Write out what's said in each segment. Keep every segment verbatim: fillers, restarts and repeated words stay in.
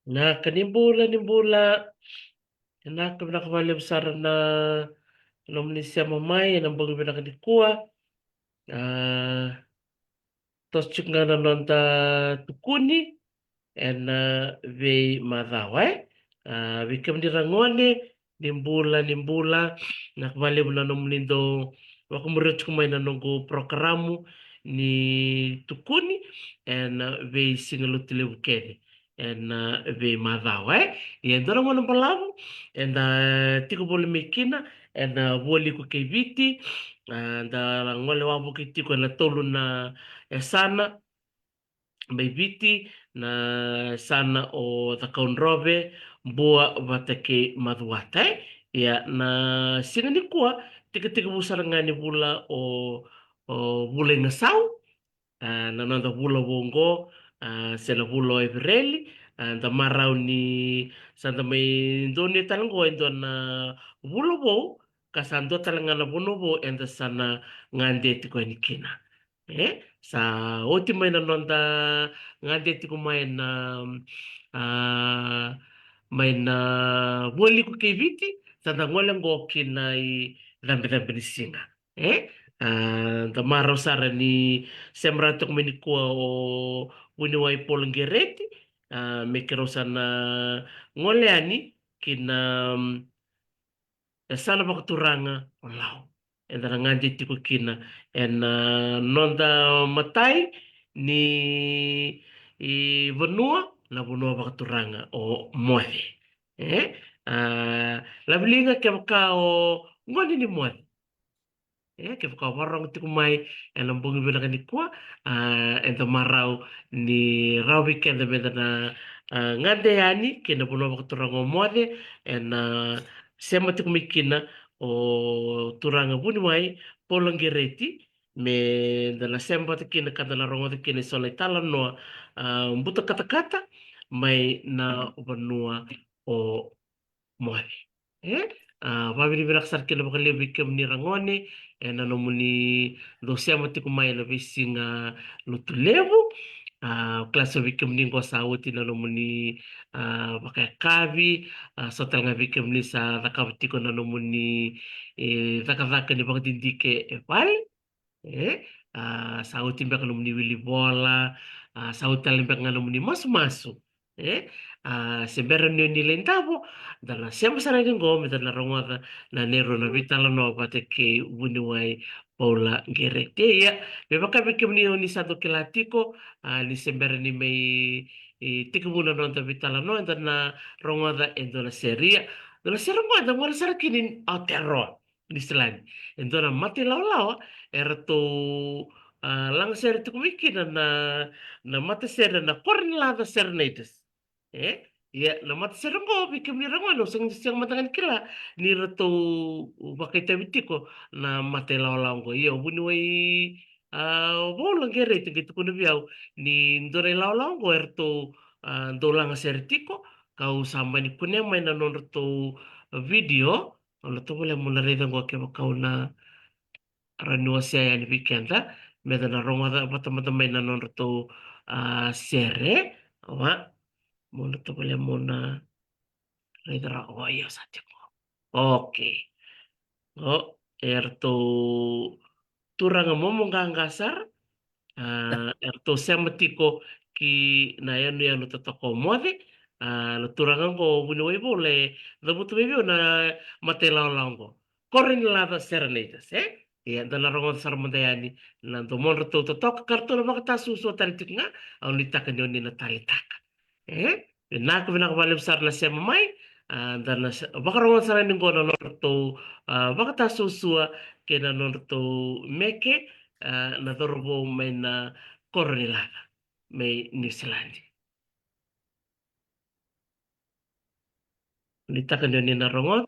Vinaka ni bula, ni bula. Vinaka, vinaka vakalevu sara na nomuni sema mai ena bogi vinaka nikua. A, toso tiko ga na noda tukuni ena veimacawa, e. A, vei kemuni ra gone, ni bula, ni bula. Vinaka vakalevu na nomuni dau vakamuria tiko mai na noqu porokaramu ni tukuni ena veisiga Lotulevu kece ena veimacawa, e. Ia e dua na gauna balavu eda tiko voli mai kina ena Vualiku kei Viti. A, da gole wavoki tiko ena tolu na yasana mai Viti, na yasana o Cakaudrove, Bua vata kei Macuata, e. Ia na siga nikua, tikatekivu sara ga ni vula o, o vula i Gasau, a, na noda vula vou oqo, a, se na vula o Evereli, a, da marau ni sa da mai donuya tale oqo e dua na vula vou, ka sa dua tale ga na vanua vou eda sa na gade tiko yani kina. E, sa oti mai na noda gade tiko mai na, a, mai na Vualiku kei Viti, sa da gole oqo ki na icabecabe ni siga. E, a, da marau sara ni sema rawa tiko mai nikua o vuniwai Paula Qereti, a, me keirau sa na gole yani ki na, mm, yasana vakaturaga o Lau. Eda na gade tiko kina ena, a, noda matai ni, i, vanua, na vanua vakaturaga o Moce. E, a, Laviliga, kevaka o gone ni Moce, e, kevaka o vakarorogo tiko mai ena bogi vinaka nikua, a, eda marau ni rawa vei keda meda na, a, gade yani ki na vanua vakaturaga o Moce, ena sema tiko mai kina o turaga vuniwai Paula Qereti, meda na sema vata kina ka da na rogoca kina e so na italanoa, a, buta katakata mai na vanua o Moce. E, a, vavinavinaka sara kina vakalevu vei kemuni ra gone ena nomuni dau sema tiko mai ena veisiga Lotulevu. A, kila so vei kemuni oqo sa oti na nomuni, a, vakayakavi, a, so tale ga vei kemuni sa cakava tiko na nomuni, e, cakacaka ni vakadidike e vale. E, a, sa oti beka nomuni wili vola, a, sa oti tale beka ga nomuni masumasu. E, a, se bera ni o ni lai davo, da na sema sara ni qo meda na rogoca na neirau na veitalanoa vata kei vuniwai Paula Qereti. Ia, me vaka vei kemuni o ni sa dau kila tiko, a, ni se bera ni mai, e, tekivu na noda veitalanoa, eda na rogoca e dua na sere. Ia, dua na sere oqo eda gole sara kina i Aotearoa, Niusiladi. E dua na mata ilawalawa eratou, a, lagasere tiko mai kina na, na matasere na Koro ni Laca Serenaders. E, ia na matasere oqo vei kemuni ra gone, au sega, sega mada ga ni kila ni ratou vakaitavi tiko na mata ilawalawa oqo. Ia o vuniwai, a, Paula Qereti qai tukuna vei au ni dua na ilawalawa oqo eratou, a, dau lagasere tiko, kau sa mani kunea mai na nodratou video. Au na tovolea meu na raica oqo kevaka au na rawa ni wasea yani vei keda, meda na rogoca vata mada mai na nodratou, a, sere. Wa, meu na tovolea meu na raica rawa. O, io, sa tiko. Okei. O, eratou turaga momoqaqa sara. A, eratou sema tiko ki na yanuyanu totoka o Moce. A, na turaga oqo, vuniwai Paula, e cavuta mai vei au na mata ilawalawa oqo, Koro ni Laca Serenaders, e? Ia, da na rogoca sara mada yani na domodratou totoka ka ratou na vakatasuasua tale tiko ga, au nuitaka ni o ni na taleitaka. E, vinaka, vinaka vakalevu sara na sema mai. A, da na sa-, vakarogoca sara ni qo na nodratou, a, vakatasuasua kei na nodratou meke, a, na cauravou mai na Koro ni Laca mai Niusiladi. Nuitaka ni o ni na rogoca.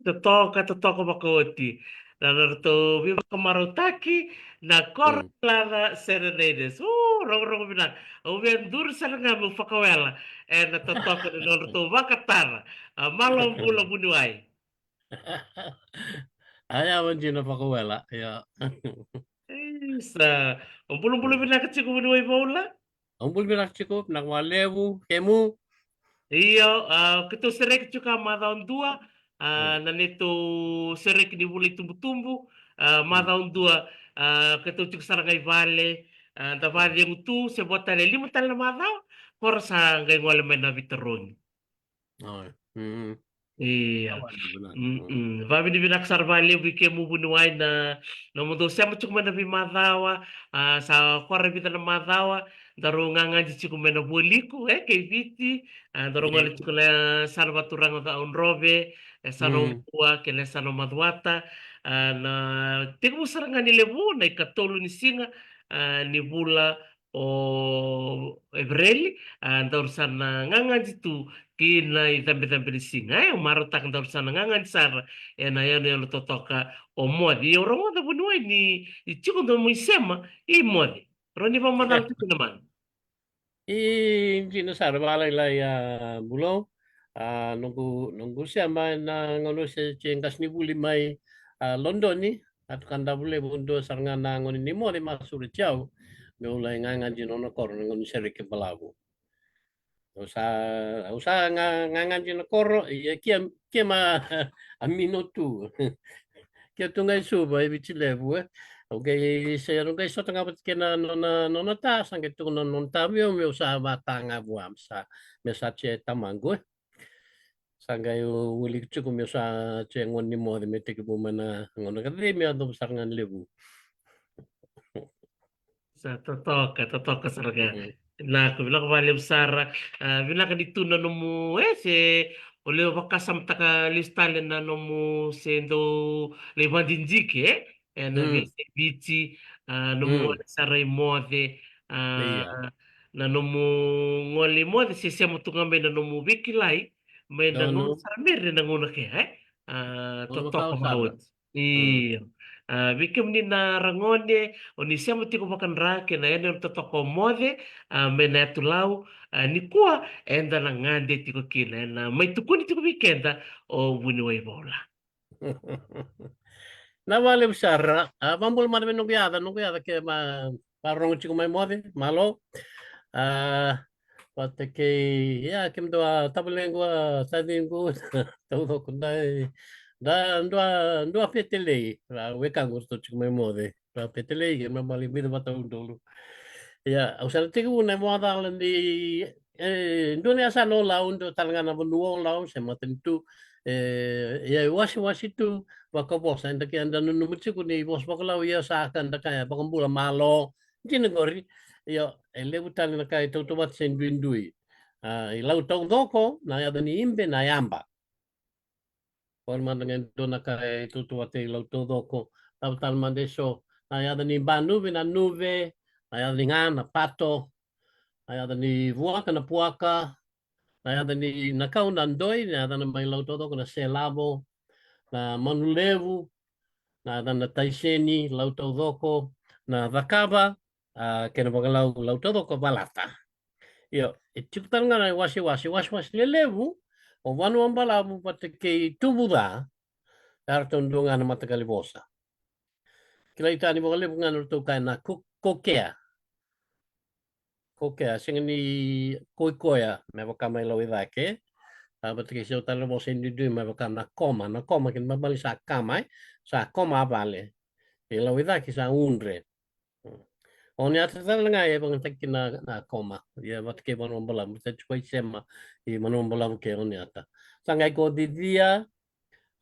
Totoka, totoka vakaoti. Na nodratou veivakamarautaki na Koro ni Laca Serenaders. O, rogorogo vinaka. Au via duri sara ga meu vakawela ena totoka ni nodratou vakatara. A, malo bula vuniwai. A, yawa dina vakawela, ia. Isa, o bulabula vinaka tiko vuniwai Vaula. O bula vinaka tiko, vinaka vakalevu, kemu? Io, a, keitou sereki tiko a macawa dua, a, na neitou sereki ni vula itubutubu, a, macawa dua, a, keitou tiko sara ga i vale, a, da vakacegu tu, se vo tale lima tale na macawa, koro sa qai gole mai na veitarogi. Io. Vavinavinaka sara vakalevu i kemu vuniwai na nomudou sema tiko mai na veimacawa, a, sa kora vica na macawa, daru gagadi tiko mai na Vualiku, e, kei Viti, a, daru gole tiko na sana vaturaga o Caudrove, e, sana o Vua, kei na sana o Macuata, a, na tekivu sara ga ni levu, na ikatolu ni siga, a, ni vula o Evereli, a, daru sa na gagadi tu ki na icabecabe ni siga, e, marautaka daru sa na gagadi sara ena yanuyanu totoka o Moce. Ia au rogoca vuniwai ni tiko nomu isema i Moce. Rawa ni vakamacala tu kina mana. I dina sara vakalailai a Bulou. A, noqu, noqu sema ena gauna se, se qasenivuli mai, a, Lodoni, a tukadavu levu dua sara ga na gone ni Moce ma sureti au meu lai gagadi nona koro na gauna ni sereki balavu. Au sa, au sa ga, gagadi na koro, ia kia, kia ma a mino tu. Kia tu ga i Suva, i Viti Levu, e. Au qai se, au qai sota ga vata kei na nona, nona ta, sa qai tukuna na nona ta vei au meu sa vata ga vua, me sa, me sa tse tamaqu, e. Sa qai wiliki tiko meu sa tse gone ni Moce me tekivu mai na gauna ka cei me yacova sara ga ni levu. Sa totoka, totoka sara ga. Vinaka, vinaka vakalevu sara. A, vinaka ni tu na nomu, e, se o lewe vakasamataka lesu tale na nomu se dou lai vadidike, e? Ena veiyasai Viti, a, nomu gole sara i Moce, a, na nomu gole i Moce se sema tu ga mai na nomu veikilai mai na gauna sara meri na gauna ke, e? A, totoka vakaoti. Io. A, vei kemuni na ragone, o ni sema tiko vakadra kei na yanuyanu totoka o Moce, a, mai na yatu Lau, a, nikua eda na gade tiko kina, ena mai tukuni tiko vei keda o vuniwai Vaula. Na vakalevu sara, a, vakabula mada vei noqu yaca, noqu yaca ke ma, vakarorogo tiko mai Moce, malo. A, vata kei, ia, kemudou a tavalequ, a taciqu, taucoko, da, da, dua, dua fetelei, a, wekaqu ratou tiko mai Moce. Ra fetelei, ke ma mali vica vata udolu. Ia, au sa na tekivu na vakacala ni, e, dua na yasana o Lau, dua tale ga na vanua o Lau, se matanitu, e, ia, e wasewase tu vakavosa, eda ke, eda nanuma tiko ni vosa vakaLau, ia sa ka da kaya vakabula, malo, dina qori. Ia, e levu tale na ka e tautauvata se duidui. A, i Lau taucoko, na yaca ni ibe, na yaba. Qori mada ga e dua na ka e tautauvata i Lau taucoko. Cava tale mada e so? Na yaca ni banuve, na nuve, na yaca ni ga, na pato, na yaca ni vuaka, na puaka, na yaca ni, na kau, na doi, na yaca na mai Lau taucoko, na selavo, na manulevu, na yaca na taiseni, Lau taucoko, na cakava, a, kena vakaLau, Lau taucoko, valata. Io, e tiko tale ga na iwasewase, wasewase lelevu o Vanuabalavu vata kei Tuvuca, eratou dua ga na mataqali vosa. Kilai tani vakalevu ga na ratou kaya na ko-, kokea. Kokea, sega ni koikoya, me vaka mai Lauicake. A, vata kei so tale na vosa e duidui me vaka na koma, na koma kena ibalebale sa kama, e, sa koma a vale. E Lauicake sa udre. Oniata tale ga e vakayagataki kina na, na koma. Ia vata kei Vanuabalavu, sa tiko i sema i Vanuabalavu kei Oniata. Sa qai ko Cicia,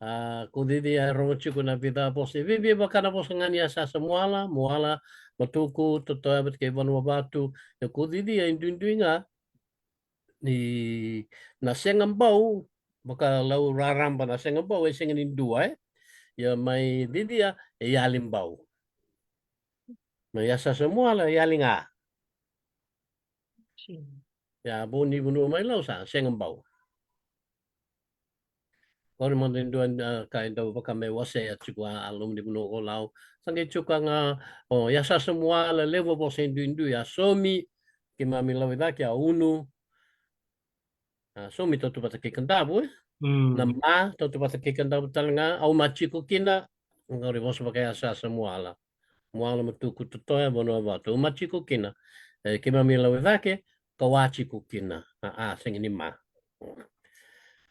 a, ko Cicia e rogo tiko na vica vosa. Viavia vaka na vosa ga ni yasayasa Muala, Muala, Matuku, Totoya vata kei Vanuavatu. Ia ko Cicia e duidui ga ni na sega bau, vaka Lau raraba na sega bau, e sega ni dua, e. Ia mai Cicia, e yali bau. Mai yasayasa Muala, e yali ga. Ia vo ni vanua mai Lau sa sega bau. Qori mada e dua na ka e dau vaka me wasea tiko a, a loma ni vanua o Lau. Sa qai tiko ga o Yasasamuala, levu a vosa e duidui, a Somi, keimami Lau i cake, a Unu. A Somi tautauvata kei Kadavu, e? Mm. Na Ma tautauvata kei Kadavu tale ga, au ma tiko kina, qori vosa vaka Yasasamuala. Muala, Matuku, Totoya, Vanuavatu. Au ma tiko kina. E, keimami Lau i cake, kau a tiko kina. A, a, sega ni ma.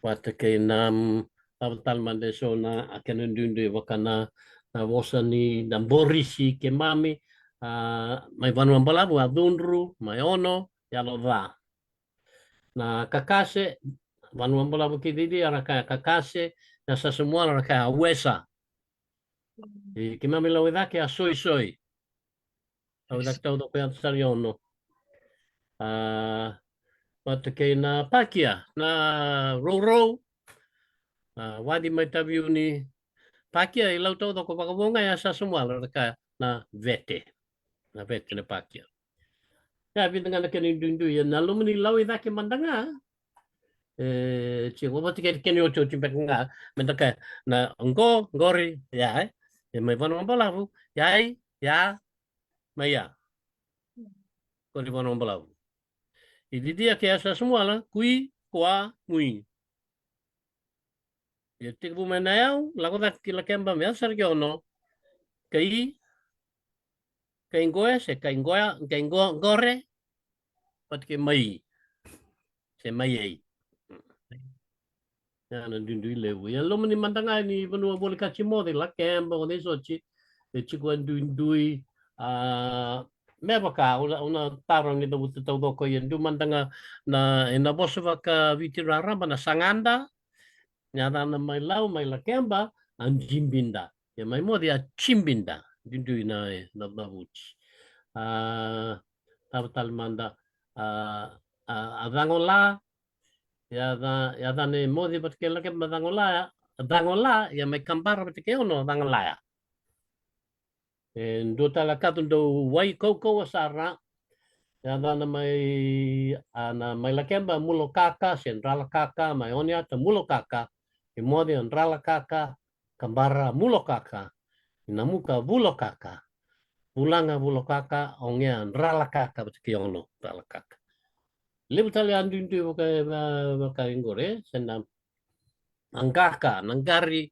Vata kei na, mm, cava tale mada e so na, a kena duidui vaka na, na vosa ni, na borisi keimami, a, mai Vanuabalavu, a Cudru, mai Ono, Yalo Ca. Na Kakase, Vanuabalavu kei Cici, era kaya Kakase, na Yasasamuala, era kaya Wesa. E, keimami Lau i cake, a Soisoi. Lau i cake taucoko ya sara i Ono. A, vata kei na Pakia, na Rourou. A, Waci mai Taveuni. Pakia e lau taucoko vakavo ga e Yasasamuala, era kaya na Vete. Na Vete na Pakia. Ia, vica ga na kena duidui, ia na loma ni Lau i cake mada ga. E, tiko vata kei na kena iotioti beka ga, meda kaya na qo, qori, ia, e. E mai Vanuabalavu, ia, ia, mai ia. Qori Vanuabalavu. I Cici kei Yasasamuala, kui, kua, mui. Ia tekivu mai na yau, lako cake ki Lakeba me yaco sara ki Ono. Kai, kai qoe, se kai qoya, kai qo-, qore. Vata kei mai. Se mai ei. Ia na duidui levu. Ia loma ni mada ga ni vanua volekati moce, Lakeba, o Naisoti. E tiko e duidui, a, me vaka, au na, au na taro ni cavuta taucoko, ia dua mada ga na, ena vosa vakaviti raraba na Sagada, yacana mai Lau, mai Lakeba, a Jibida. Ia mai moce a Jibida, duidui na, e, na, na vuci. A, cava tale mada, a, a, a Cagola, ia ca-, yacana e moce vata kei Lakeba Cagola, a Cagola, ia mai Kabara vata kei Ono, a Cagolaya. E dua tale a kato dau wai kaukauwa sara. Yacana mai, a, na mai Lakeba Mulokaka, se Dralakaka, mai Oniata Mulokaka. E moce a Dralakaka, Kabara Mulokaka, Namuka Vulokaka, Vulaga Vulokaka, Ogea Dralakaka, vata kei Ono Dralakaka. Levu tale a duidui vaka, va-, vaka i qori, e, se na Naqaka, Naqari,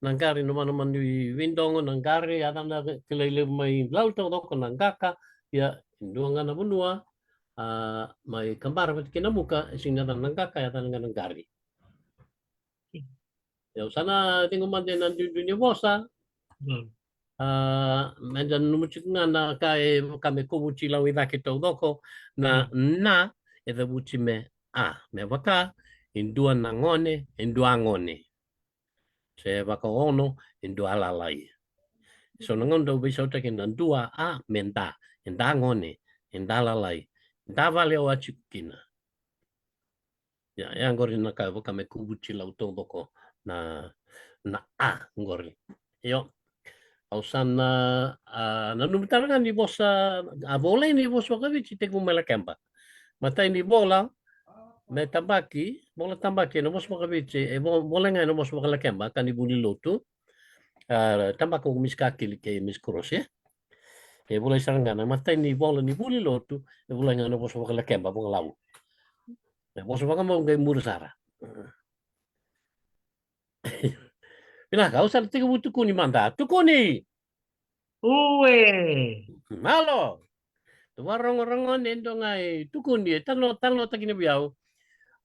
Naqari, na manumanu i Veidogo, Naqari, yacana kilai levu mai Lau taucoko, Naqaka, ia, e dua ga na vanua, a, mai Kabara vata kei Namuka, e sega ni yacana Naqaka, yacana ga Naqari. Ia, au sa na cegu mada ena duidui ni vosa. Mm. A, meda nanuma tiko ga na ka e vaka me kovuti Lau i cake taucoko, na, mm, na, e cavuti me a, me vaka, e dua na gone, e dua gone. Se vaka Ono, e dua lalai. So na gauna dau veisautaki na dua a, me da, e da gone, e da lalai, da vale au a tiko kina. Ia, ia qori na ka vaka me kovuti Lau taucoko na, na a qori. Io. Au sa na, a, nanuma tale ga ni vosa, a volai ni vosa vakaviti tekivu mai Lakeba. Matai ni vola, me tabaki, vola tabaki ena vosa vakaviti, e vo-, volai ga ena vosa vakalakeba, ka ni vuli lotu. A, tabaka ko Miss Kakili kei Miss Cross, e? E volai sara ga na matai ni vola ni vuli lotu, e volai ga na vosa vakalakeba, vakalau. E vosa vakamau qai muri sara. Vinaka, au sa na tekivu tukuni mada. Tukuni! Ue! Malo! Dou vakarogorogo, e dua ga e tukuni, e talanoa, talanoataki vei au.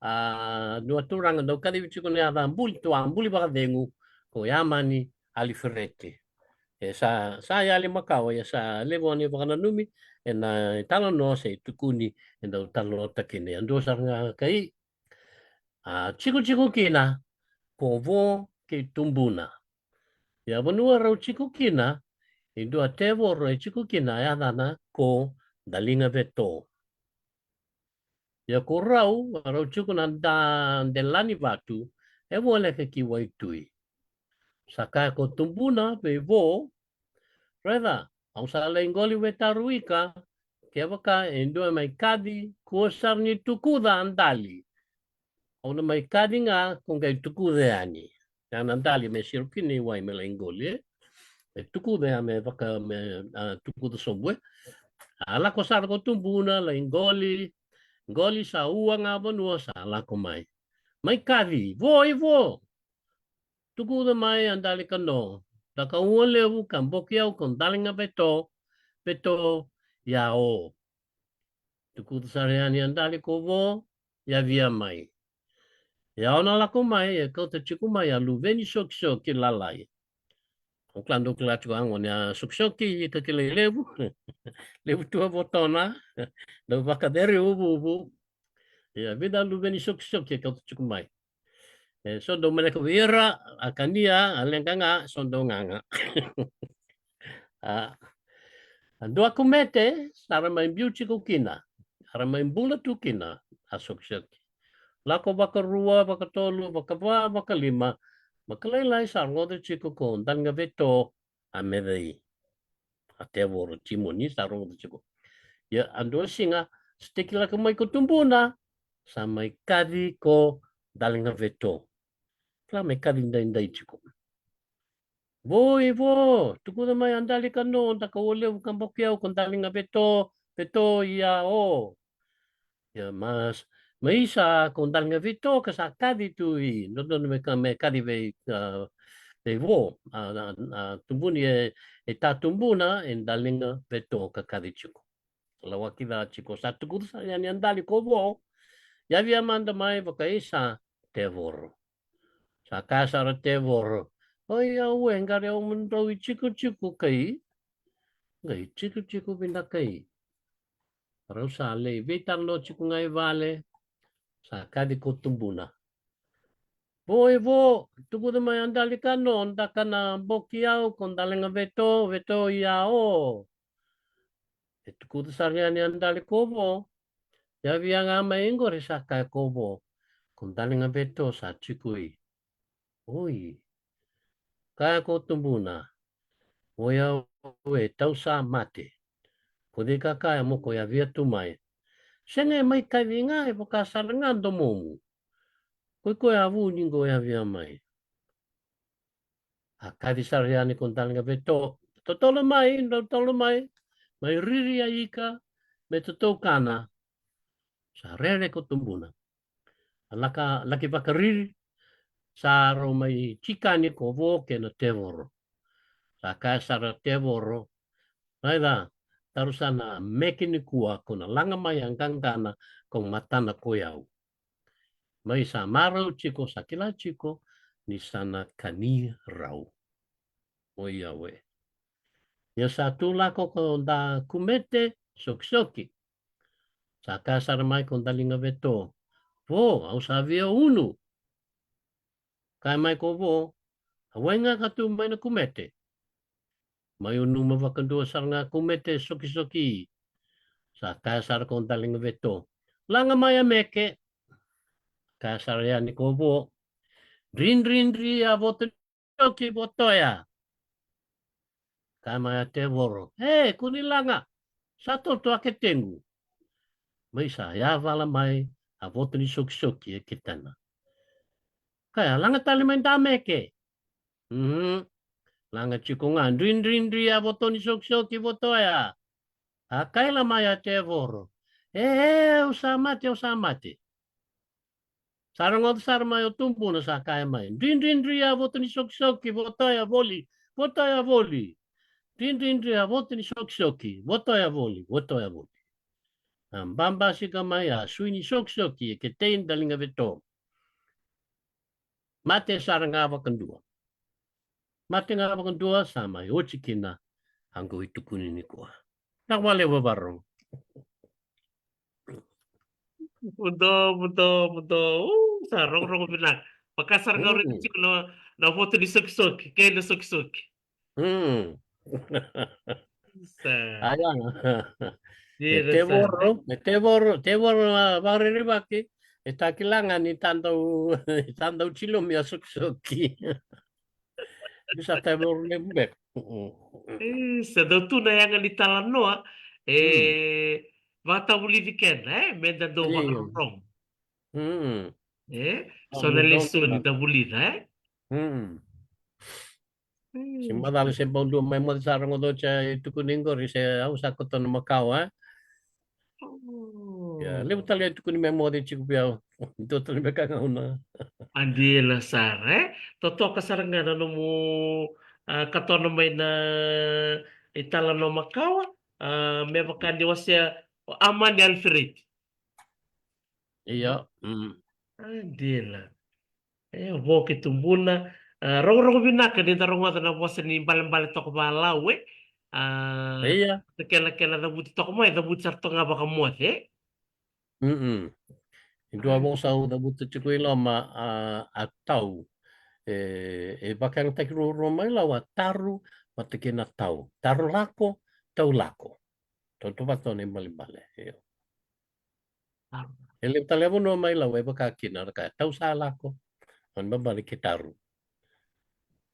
A, dua turaga dau kacivi tiko na yaca Buli, tua Buli vakacegu, ko Yamani Alifereti. E sa, sa yali makawa, e sa levu ni vakananumi, ena italanoa se itukuni, e dau talanoataki kina. E dua sara ga kai, a, tikotiko kina, ko vo kei tubuna. Ia vanua rau tiko kina, e dua tevoro e tiko kina, e yacana ko Daligaveto. Ia ko rau, a rau tiko na da-, delani vatu, e voleka ki waitui. Sa kaya ko tubuna vei vo, raica, au sa lai qoli vei Taruika, kevaka e dua mai kaci, kua sara ni tukuca a dali. Au na mai kaci ga, ko qai tukuca yani. Ya na dali me siro kina i wai me lai qoli, e. E tukuca ya me vaka me, a, tukuca sobu, e. A lako sara ko tubuna lai qoli, qoli sa ua ga vanua sa lako mai. Mai kaci, vo i vo. Tukuca mai a dali ka no, daka ua levu ka boki au ko daliga veto, veto, ia o. Tukuca sara yani a dali ko vo, ia via mai. Ia o na lako mai, e kauta tiko mai a luve ni sokisoki lalai. O kila dou kila tiko a gone a sokisoki ka kilai levu. Levu tu a votona. Dau vakacere uvuuvu. Ia vica a luve ni sokisoki e kauta tiko mai. E so dau maleka vei ira, a kania, a leqa ga, so dau gaga. A, a dua kumete sa ra mai biu tiko kina, a ra mai bula tu kina a sokisoki. Lako vakarua, vakatolu, vakava, vakalima, vakalailai sa rogoca tiko ko daliga veto a mecai. A tevoro timoni sa rogoca tiko. Ia a dua siga sa teki lako mai ko tubuna, sa mai kaci ko daliga veto. Kila mai kaci daidai tiko. Vo i vo, tukuca mai a dali ka no, daka ua levu ka boki au ko daliga veto, veto ia o. Ia mas, mai sa ko daliga veto ka sa kaci tu i, dodonu me ka, me kaci vei, a, vei vo, a, a, a tubuni e, e ta tubuna, e daliga veto ka kaci tiko. Lawaki ca tiko, sa tukuca sara yani a dali ko vo. Ia via mada mai vakaisa tevoro. Sa kaya sara tevoro, oi au e, qari au mo drau i tikotiko kai. Qai tikotiko vinakai. Rau sa lei veitalanoa tiko ga i vale. Sa kaci ko tubuna. Vo i vo, tukuca mai a dali ka no, daka na boki au ko daliga veto, veto ia o. E tukuca sara yani a dali ko vo. Ia via ga mai qori sa kaya ko vo, ko daliga veto sa tiko i. Oi. Kaya ko tubuna, oi au e, tau sa mate. Ko cei ka kaya mo ko yavia tu mai? Sega, e mai kaci ga, e vaka sara ga domomu. Ko i koya a vu ni qo yavia mai. A kaci sara yani ko daliga veto, totolo mai, totolo mai, mai riri a ika me totou kana. Sa rere ko tubuna. A laka, laki vakariri, sa rau mai tikani ko vo kei na tevoro. Sa kaya sara tevoro, raica, taru sa na meke nikua ko na laga mai a qaqana ko matana ko i au. Mai sa marau tiko, sa kila tiko ni sa na kani rau. Oi au e. Ia sa tu lako ko da kumete sokisoki. Sa kaya sara mai ko daliga veto, vo, au sa via unu. Kaya mai ko vo, a wai ga ka tu mai na kumete. Mai unuma vakadua sara ga kumete sokisoki. Sa kaya sara ko daliga veto, laga mai a meke. Kaya sara yani ko vo, dridridri a voto ni sokisoki votoya. Kaya mai a tevoro, e, kua ni laga, sa toto a ketequ. Mai sa yavala mai a voto ni sokisoki e ketena. Kaya, laga tale mai da meke. Laga tiko ga, dridridri a voto ni sokisoki votoya. A kaila mai a tevoro, e, e, au sa mate, au sa mate. Sa rogoca sara mai o tubuna sa kaya mai, dridridri a voto ni sokisoki votoya voli, votoya voli. Dridridri a voto ni sokisoki votoya voli, votoya voli. A babasika mai a sui ni sokisoki e ketei daliga veto. Mate sara ga vakadua. Mate ga vakadua sa mai oti kina a qo i tukuni nikua. Na wale vavarau. Mudo, mudo, mudo. Sa rogorogo vinaka. Vaka sara ga o raica tiko na voto ni sokisoki kei na sokisoki. Aya. E tevoro, e tevoro, tevoro na vakarerevaki. E takila ga ni tadau, tadau tilomi a sokisoki. Ni sa tevoro levu beka. Isa, dau tu na yaga ni talanoa e vakatavulici keda, e, meda dau vakarorogo. E so na lesoni da vulica, e. Mm. Se macala se bau dua mai Moce sa rogoca oti e tukuni qori se au sa koto na makawa, e? Ia, levu tale e tukuni mai Moce tiko vei au. Dua tale beka gauna. A dina sara, e? Totoka sara ga na nomu, a, katona mai na italanoa makawa, a, me vaka ni wasea o Amani Alfred. Ia, mm. A dina. E, vo keitou bula. A, rogorogo vinaka ni da rogoca na vosa ni balebale toka valau, e. A, ia. Kena, kena cavuti toka mai, cavuti sara toka ga vakamoce, e. Mm-mm. E dua vosa au cavuta tiko i loma, a, a tau. E, e vakayagataki ruarua mai Lau, a taru vata kei na tau. Taru lako, tau lako. Tautauvata na ibalebale. Io. Taru. E levu tale na vanua mai Lau e vaka kina, ra kaya tau sa lako. Au ni babale ke taru.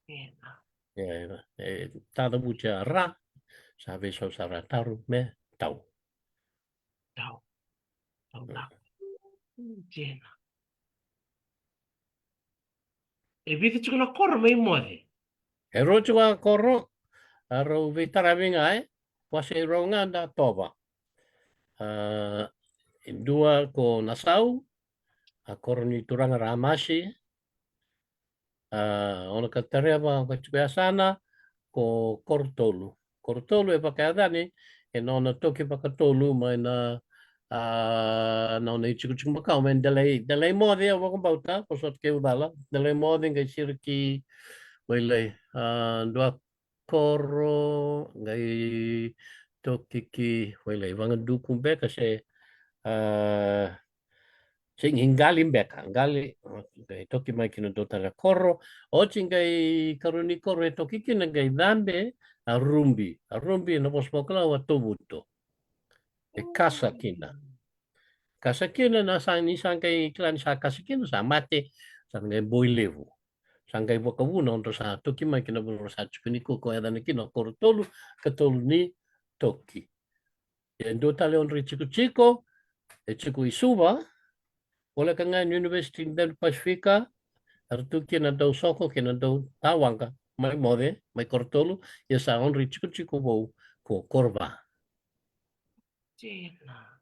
Ena. E, e, tacavuti a ra, sa veisau sara a taru me tau. Tau. Tau lako. Dina. E vica tiko na koro mai Moce? E rua tiko a koro, a rau veitaravi ga, e? Wasei rau ga da tova. A, e dua ko Nasau, a koro ni turaga Ramasi, a, Onokatareva, ka tiko yasana, ko Korotolu. Korotolu e vakayacani ena nona toki vakatolu mai na, a, na nona itikotiko makawa mai Delai, Delai Moce, au vakabauta, ko sota kei Ucala, Delai Moce, qai Siriki, wailai, a, dua koro, qai toki ki, wailai, Vagaduku beka se, a, se qai Qali beka, Qali, qai toki mai ki na dua tale na koro, oti qai karua ni koro e toki kina qai cabe, a Rubi, a Rubi na vosa vakalau a tovuto. E kasa kina. Kasa kina na sa, ni sa qai kila ni sa kasa kina, sa mate, sa qai boi levu. Sa qai vakavuna, odra sa toki mai ki na vanua sa tiko nikua ko yacana kina Korotolu, ka tolu ni toki. E dua tale odra itikotiko, e tiko i Suva, voleka ga ni University of the Pasifika, era tu kina na dau Soko kei na dau Tawaqa, mai Moce, mai Korotolu, ia sa odra itikotiko vou ko Korova. Dina.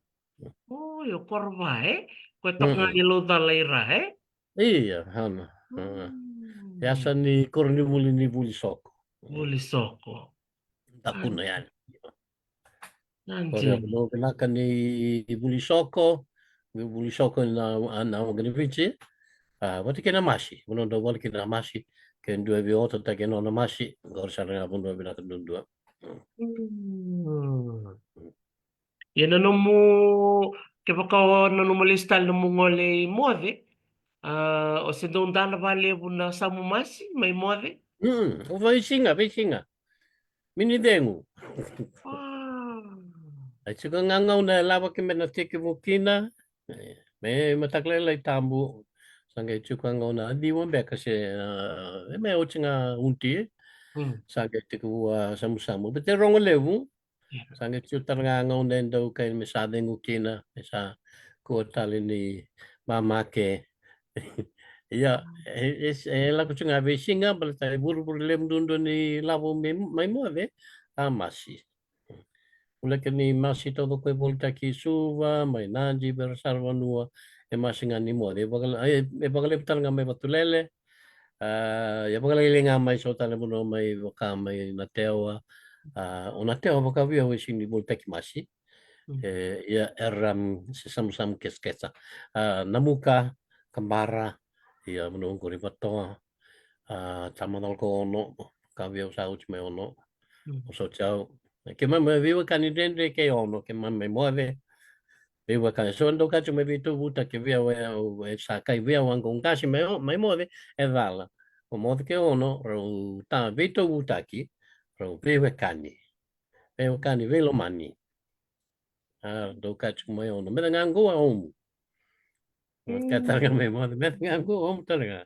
O, io, Korova, e? Ko e toka ga ni Laucala i ra, e? Ia, ana. A. Mm. Yasa ni koronivuli ni Vuli Soko. Vuli Soko. Dakuna yani. Koronivuli vinaka ni Vuli Soko, ni Vuli Soko na, na Waqa ni Viti. A, vata kei na Masi, vanua dau vale kei na Masi, ke dua e via otataki e nona Masi, qori sara ga vanua vinaka duadua. Mm. Ia na nomu, kevaka o nanuma lesu tale nomu gole i Moce, a, o se dau dana valevu na samu masi mai Moce? Mm, o veisiga, veisiga. Mini cegu. A. A tiko ga gauna e lavaki me na tekivu kina, e, me mataka lailai tabu. Sa qai tiko ga gauna a ciwa beka se, a, e me oti ga uti. Mm. Sa qai tekivu a samusamu. Bete rogo levu, Sa qai tiko tale ga gauna e dau kai me sa cegu kina, me sa kua tale ni mamake. Ia, e, e, e lako tiko ga veisiga, baleta e vurevure levu duadua ni lavo me, mai Moce, a masi. Voleka ni masi taucoko e volitaki i Suva, mai Nadi, vei ira sara vanua, e masi ga ni Moce. E vakale-, e, e vakalevu tale ga mai Vatulele, a, ia vakalailai ga mai so tale vanua mai vaka mai Natewa. A, o Natewa vaka vei au e sega ni volitaki masi. Mm. E, ia era, mm, se samusamu kesekese. A, Namuka, Kabara, ia vanua qori Vatoa. A, Tamacaloko Ono, vaka vei au sa oti mai Ono. Mm. O sa oti au. Keimami mai veiwekani dredre kei Ono, keimami mai Moce. Veiwekani. So dau kaya tiko me veitauvutaki vei au, e, e sa kai vei au a qau qase mai, mai Moce, e cala. O Moce kei Ono, rau ta veitauvutaki, rau veiwekani. Veiwekani, veilomani. A, dau kaya tiko mai Ono. Me ca ga qo a omu. Kaya tale ga mai Moce, me ca ga qo a omu tale ga.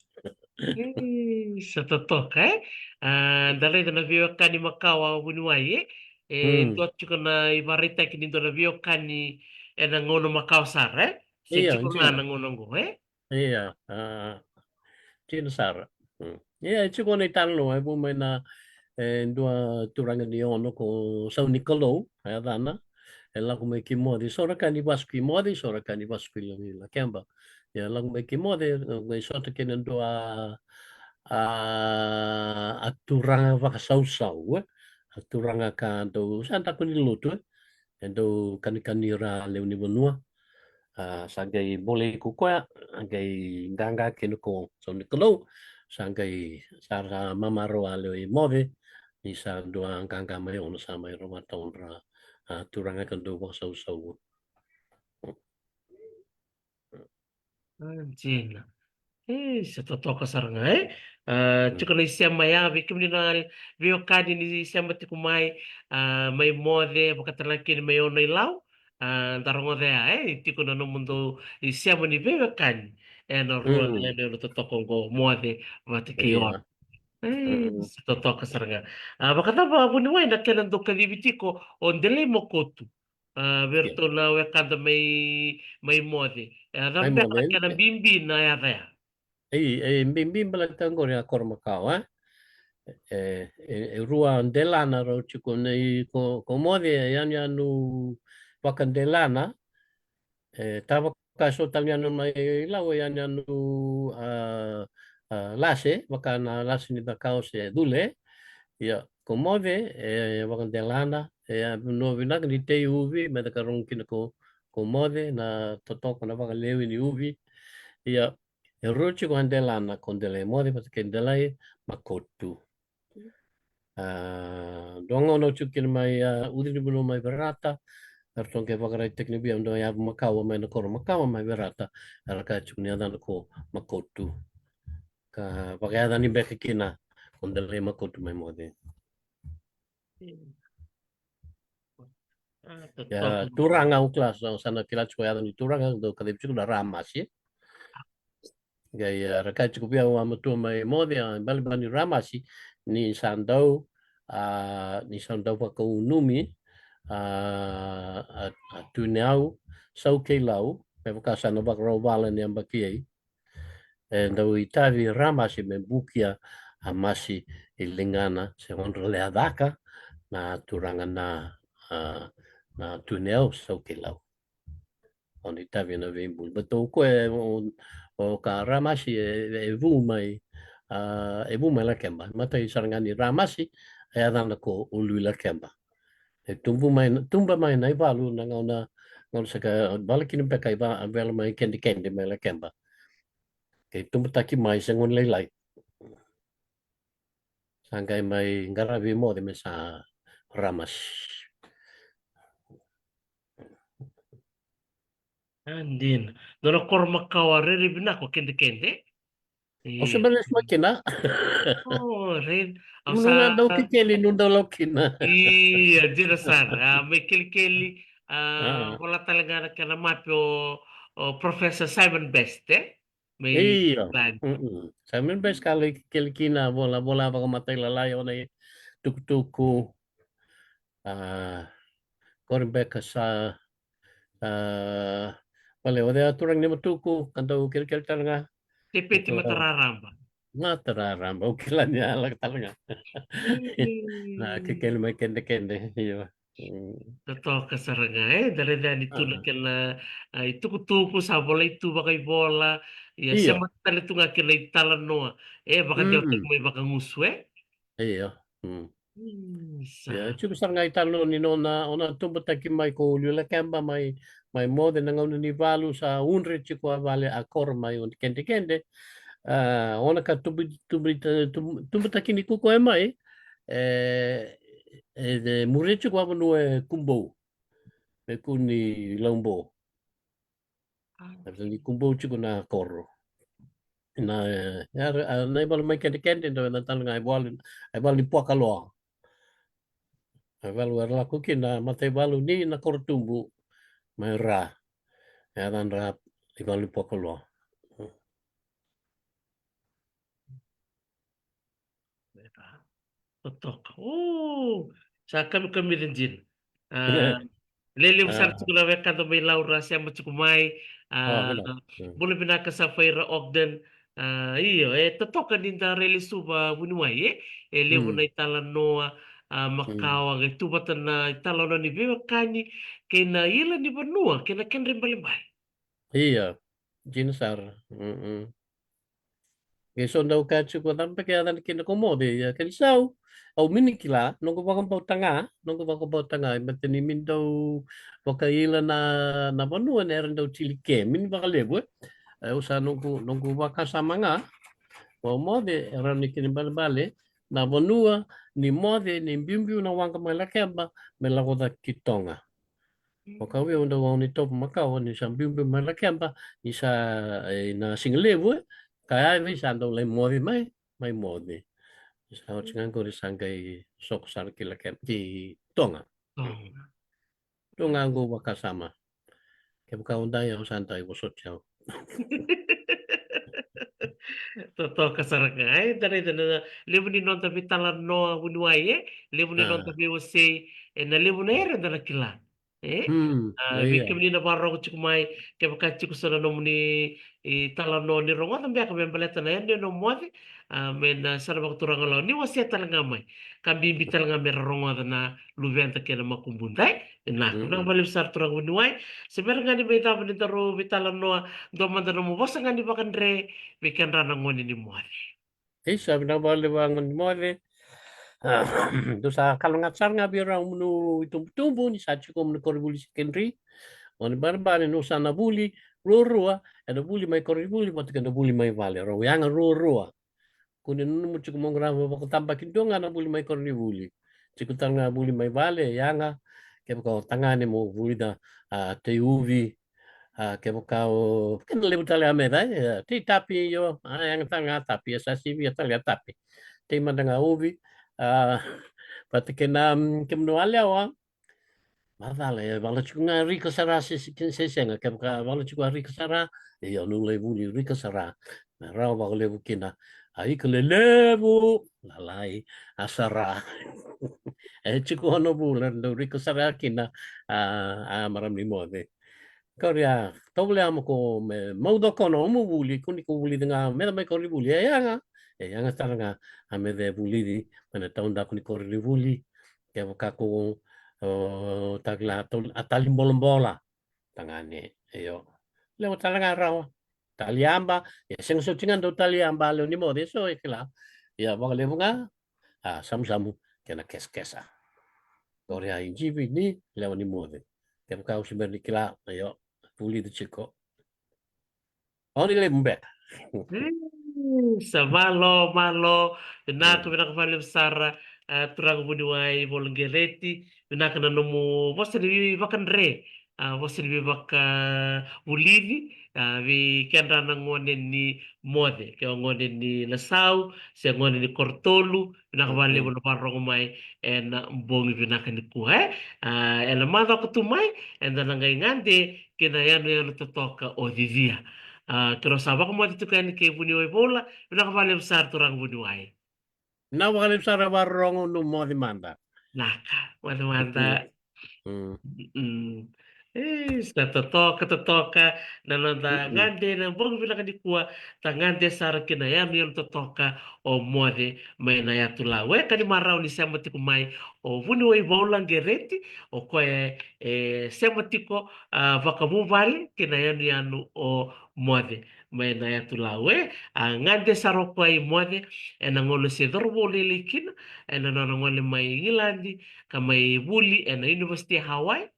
Ii, sa totoka, e? A, da raica na veiwekani makawa vuniwai, e? E, mm, dua tiko na ivakaraitaki ni dua na veiwekani ena gauna makawa sara, e? Se, ia, tiko ga na gauna qo, e? Ia, a, dina sara. Mm. Ia, e tiko na italanoa e vu mai na, e dua turaga ni Ono ko Sau ni Kalou, e yacana. E lako mai ki Moce, so ra kaya ni vasu ki Moce, so ra kaya ni vasu ki La-, Lakeba. Ia, lako mai ki Moce, e sota kina dua a, a turaga vakasausau, e. A turaga ka dau sa daku ni lotu, e. E dau kanikani ira lewe ni vanua. A, sa qai bolei ko koya, a qai qaqa kina ko Sau ni Kalou, sa qai sa ra mamaro a lewe i Moce, ni sa dua qaqa mai Ono sa mai rawata o ira a turaga ka dau vakasausau. A, dina. E, se totoka sara ga, e? A, tiko na isema ya, vei kemuni na veiwekani ni sema tiko mai, a, mai Moce, vakatale ga kina mai Ono i Lau, a, da rogoca ya, e? Tiko na nomudou isema ni veiwekani. E, na rua, mm, na, na, na totoka oqo, Moce, vata kei Ono. Ia. E, mm, se totoka sara ga. A, vakacava vuniwai na kena dau kacivi tiko o Delai Makotu? A, vei iratou na wekada mai, mai Moce. E, a cava beka na kena bibi na yaca ya? Ei, e bibi baleta oqori a koro makawa, e? E, e, e rua delana rau tiko nei ko, ko Moce, e yanuyanu vakadelana, e, tavaka so tau ni yanu mai Lau, e yanuyanu, a, a, lase, vaka na lase ni cakau se cule. Ia, ko Moce, e, vakadelana, e, a, no vinaka ni tei uvi, me da ka rogo kina ko, ko Moce, na totoka na vakalewe ni uvi. Ia, e rua tiko a delana ko Delai Moce, vata kei Delai Makotu. A, dua gauna au tiko kina mai, a, ucu ni vanua mai Verata, eratou qai vakaraitaki ni via dua yavu makawa mai na koro makawa mai Verata, era kaya tiko ni yacana ko Makotu. Ka vakayacani beka kina ko Delai Makotu mai Moce. A, ia, totoka. Turaga au kila, sa, sa na kila tiko yaca ni turaga, dau kacivi tiko na Ramasi. Qai, a, ra kaya tiko vei au a matua mai Moce, a, balebale ni Ramasi, ni sa dau, a, ni sa dau vakaunumi, a, a, a Tui Nayau, Sau kei Lau, me vaka sa na vakarau vala ni yabaki ei. E dau itavi Ramasi me bukia a masi i ligana se odra lewe caka na turaga na, a, na Tui Nayau, Sau kei Lau. O ni tavi na veibuli. Baleta o koya, o, o ka Ramasi e, e vu mai, a, e vu mai Lakeba. Matai sara ga ni Ramasi, e yacana ko Uluilakeba. E tubu mai, tuba mai na ivalu na gauna, gauna sa ka vale kina beka i va-, vela mai Kedekede mai Lakeba. Kei tubutaki mai se gone lailai. Sa qai mai qaravi Moce me sa Ramasi. A, dina. Nona koro makawa rairai vinaka o Kedekede. Au se bale sema kina. O, rairai. Au sa dau kekeli, nu dau lau kina. Ia, dina sara. A, mai kelikeli, a, vola tale ga na kena mape o, o Professor Simon Best, e? Mai Io. England. Mm-mm. Simon Best ka lai keli kina, vola, vola vakamatailalai o na itukutuku. A, ko Rebecca sa, a, vale, o cei a turaga ni Matuku, ka dau kelikeli tale ga. Tepeti Matararaba. Matararaba, au kila ni a lako tale ga. Mm. Na kekeli mai Kedekede, io. Mm. Totoka sara ga, e, da raica yani tu na kena, a, itukutuku, sa volai tu vakaivola, ia, io, sema tale tu ga kena italanoa, e, vakadewataki mai vakagusu, e? Io. Mm. Mm, sa. Ia, tiko sara ga italanoa ni nona, o na tubutaki mai ko Uluilakeba mai, mai Moce na gauna ni valu sa udre tiko a vale a koro mai o Kedekede. A, o na ka tubu, tubu, tubu, tubutaki ni kuko e mai, e, e, e muria tiko a vanua e Kubou. Me kua ni Laubou. A. Era ni Kubou tiko na koro. Na, e, era, a, na ivalu mai Kedekede, dau yacana tale ga ivalu, ivalu ni Puakaloa. Ivalu era lako kina, mataivalu ni na Korotubu mai Ra. E yacana Ra, ivalu ni Puakaloa. Totoka. O, sa kamikamica dina. A, lelevu sara tiko na wekada mai Lau ra sema tiko mai. A, bula vinaka Safaira Ogden. A, io, e totoka ni da rai lesu vuniwai, e? E levu na italanoa, a, makawa, e tu vata na italanoa ni veiwekani kei na ila ni vanua kei na kedra ibalebale. Ia, dina sara. Mm-mm. Ke so dau kaya tiko, cava beka e yaca kina ko Moce, ia kena isau. Au mini kila, noqu vakabauta ga, noqu vakabauta ga, e baleta ni mini dau vakaila na, na vanua, na era dau tili ke, mini vakalevu, e. E, au sa noqu, noqu vakasama ga, ko Moce, e rawa ni kena ibalebale, na vanua ni Moce, ni biubiu na waqa mai Lakeba, me lako cake ki Toga. Vaka vei au dau gauna ni tovo makawa, ni sa biubiu mai Lakeba, ni sa, e, na siga levu, e, ka ya vei sa dau lai moce mai, mai Moce. Ni sa oti ga qori sa qai soko sara ki Lakeba, ki Toga. Toga. Toga qo vakasama. Kevaka au dai, au sa dai, vosoti au. Totoka sara ga, e, da raica na levu ni noda veitalanoa vuniwai, e, levu ni noda veiwasei, e, na levu na era eda na kila. E? Mm, a, vei kemuni na vakarorogo tiko mai, kevaka tiko so na nomuni, e, talanoa ni rogoca beka me baleta na yanuyanu o Moce, a, mai na yasana vakaturaga o Lau, ni wasea tale ga mai. Ka bibi tale ga me ra rogoca na luveda kei na makubuna, e? Vinaka, vinaka vakalevu sara turaga vuniwai. Se bera ga ni mai cava ni daru veitalanoa, dua mada nomu vosa ga ni vakadre vei kedra na gone ni Moce. Isa, vinaka vakalevu na gone ni Moce. Dou sa kalougata sara ga vei rau nomuni itubutubu ni sa tiko nomuni koronivuli secondary. Oni barabara ni sa na vuli ruarua, ena vuli mai koronivuli vata kei na vuli mai vale. Rau yaga ruarua. Kua ni nanuma tiko mo qarava vakatabakidua ga na vuli mai koronivuli. Tiko tale ga vuli mai vale, yaga, kevaka o tagane mo vulica, a, tei uvi, a, kevaka o, kena levu tale a meca, e, tei tapi, io, a, yaga tale ga tapi, e sa sivia tale a tapi. Tei mada ga uvi, a, vata kei na, mm, kemunu a lewa, macala, e vala tiko ga rika sara se, se, se sega, kevaka vala tiko a rika sara, io, au na lai vuli rika sara. Me rawa vakalevu kina a ika lelevu, lalai, a sara. E tiko ono vula, dau rika sara kina, a, a marama ni Moce. Qori a, tovolea mo ko me maucokona o mo vuli, ko ni ko vulica ga, meca mai koronivuli, e yaga, e yaga tale ga, a meca e vulici, mai na taudaku ni koronivuli, kevaka ko, o, takila, a tali bolabola, tagane, io. Lewa tale ga rawa, tali yaba, e sega soti ga dau tali yaba, lewa ni Moce, so e kila, ia vakalevu ga, a, samusamu, kei na kesakesa. Qori a ijivi ni lewa ni Moce. Kevaka au se bera ni kila, io, vulici tiko. Oni levu beka. Mm, sa malo, malo. Vinaka, mm, vinaka vakalevu sara, a, turaga vuniwai Vola Qereti. Vinaka na nomu vosa ni vakadre. A, vosa ni veivakavulici, a, vei kedra na gone ni Moce, ke o gone ni Nasau, se gone ni Korotolu, vinaka vakalevu na vakarorogo mai ena bogi vinaka nikua, e? A, ena macawa ka tu mai, eda na qai gade ki na yanuyanu totoka o Cicia. A, keirau sa vakamoce tiko yani kei vuniwai Vola, vinaka vakalevu sara turaga vuniwai. Vinaka vakalevu sara vakarorogo, nomu moce mada. Naka, moce mada. Mm. Mm. E, sa totoka, totoka na noda gade na bogi vinaka nikua, da gade sara ki na yanuyanu totoka o Moce mai na yatu Lau. E, ka ni marau ni sema tiko mai o vuniwai Vola Qereti, o koya e sema tiko, a, vakavuvale ki na yanuyanu o Moce mai na yatu Lau, e. A gade sara o koya i Moce ena gauna se cauravou lailai kina, ena nona gole mai Igiladi ka mai vuli ena University of Hawaii.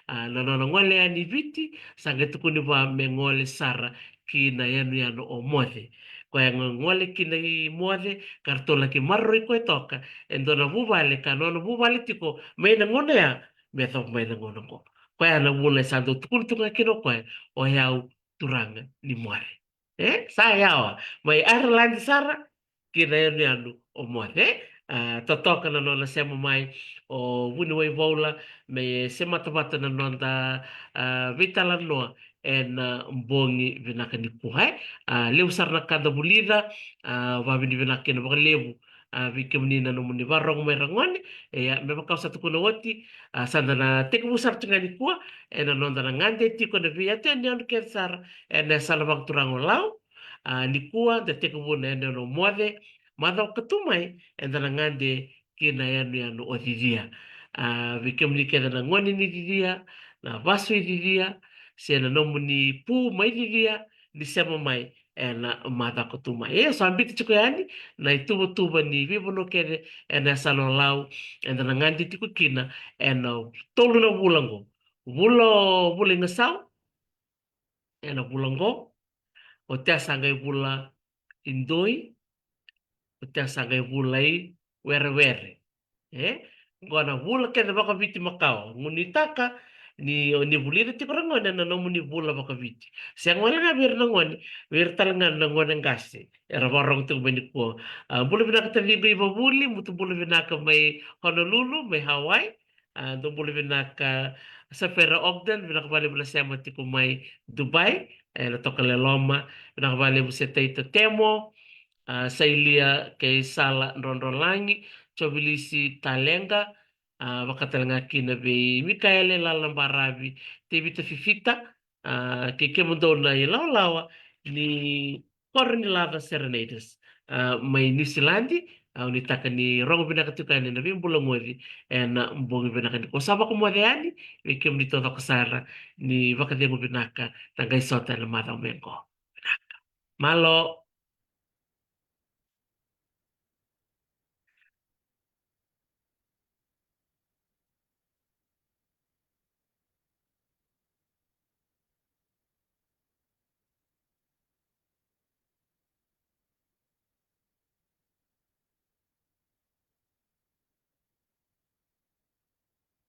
A, na nona gole yani Viti sa qai tukuni vua me gole sara ki na yanuyanu o Moce. Koya ga gole kina i Moce ka ratou laki maroroi koya toka e dua na vuvale ka nona vuvale tiko mai na gauna ya me yacova mai na gauna oqo. Koya na vuna e sa dau tukuna tu ga kina o koya, o yau turaga ni Moce. E, sa yawa mai Ireland sara ki na yanuyanu o Moce. A, totoka na nona sema mai o vuniwai Vola me semata vata na noda, a, veitalanoa ena bogi vinaka nikua, e. A, levu sara na ka da vulica, a, vakavinavinaka kina vakalevu, a, vei kemuni na nomuni vakarorogo mai, ra gone. Ia, me vaka au sa tukuna oti, a, sa da na tekivu sara tu ga nikua ena noda na gade tiko na veiyanuyanu kece sara ena yasana vakaturaga o Lau. A, nikua da tekivuna e na nona moce, macawa ka tu mai eda na gade ki na yanuyanu o Cicia. A, vei kemuni kece na gone ni Cicia, na vasu i Cicia, se na nomuni pu mai Cicia, ni sema mai e na macawa ka tu mai. E, sa biuta tiko yani na ituvatuva ni veivanua kece e na yasana o Lau, eda na gade tiko kina e na tolu na vula oqo. Vula, vula i Gasau, e na vula oqo. O tea sa qai vula i Doi, o tea sa qai vula i Werewere. E? Oqo na vula kece vakaviti makawa. Gunitaka ni, ni vulica tiko ra gone na nomuni vula vakaviti. Sega wale ga vei ira na gone, vei ira tale ga na gone qase era vakarogo tiko mai nikua. A, bula vinaka taciqu i Vavuli, mutu bula vinaka mai Honolulu, mai Hawaii. A, dou bula vinaka Safera Ogden, vinaka vakalevu na sema tiko mai Dubai, e na toka leloma, vinaka vakalevu se Taita Temo, a, Sailia kei Sala Drodrolagi, Jovilisi Talega, a, vaka tale ga kina vei Mikaele Lala na Baravi, Tevita Fifita, a, kei kemudou na ilawalawa ni Koro ni Laca Serenaders, a, mai Niusiladi. A, au nuitaka ni rogo vinaka tiko yani na veibulagoci e na bogi vinaka nikua. Sa vakamoce yani vei kemuni taucoko sara, ni vakacegu vinaka, na qai sota e na macawa mai oqo. Vinaka. Malo.